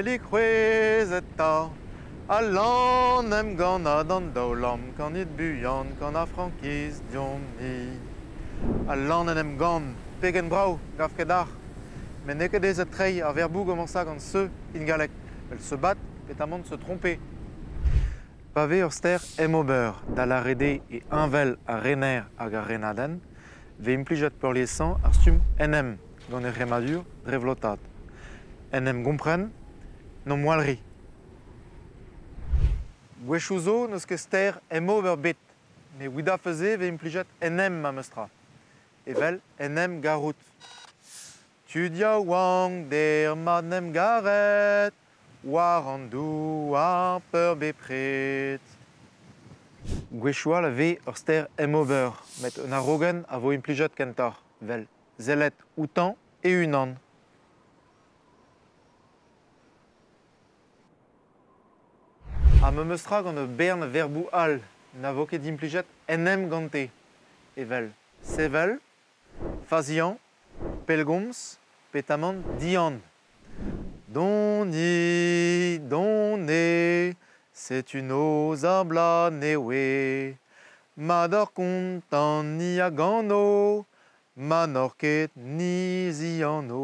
Avelig c'hwezhet 'ta, Alan 'n em gannañ d'an daoulamm, kanit buan, kan ar frankiz deomp-ni. Alan en em gann, pegen brav, 'gav ket deoc'h? Met n'eo ket aezet treiñ ar verboù gomañsañ gant se in galleg, evel se battre petamant se tromper. Pa vez ur ster emober, da lâret eo e heñvel ar rener hag ar renadenn, 'vez implijet peurliesañ ar stumm en em gant e c'hemmadur dre vlotaat. En em gompren, n'omp moalri. Gwechoù zo n'eus ket ster emober bet, met evit se e vez implijet en em memes tra, evel en em garout. Tud yaouank der mat 'n em garet, war an douar peurbepred. Gwechoù all a vez ur ster emober, met un araogenn a vo implijet kentoc'h, evel sellet outañ e-unan. Ha memes tra gant ur bern verboù all na vo ket implijet en em gante, evel sevel, faziañ, pellgomz, petamant dihan. Doni, done, setu noz ar bloaz nevez. Mat oc'h kontant ni a gano, ma n'oc'h ket ni 'zihano.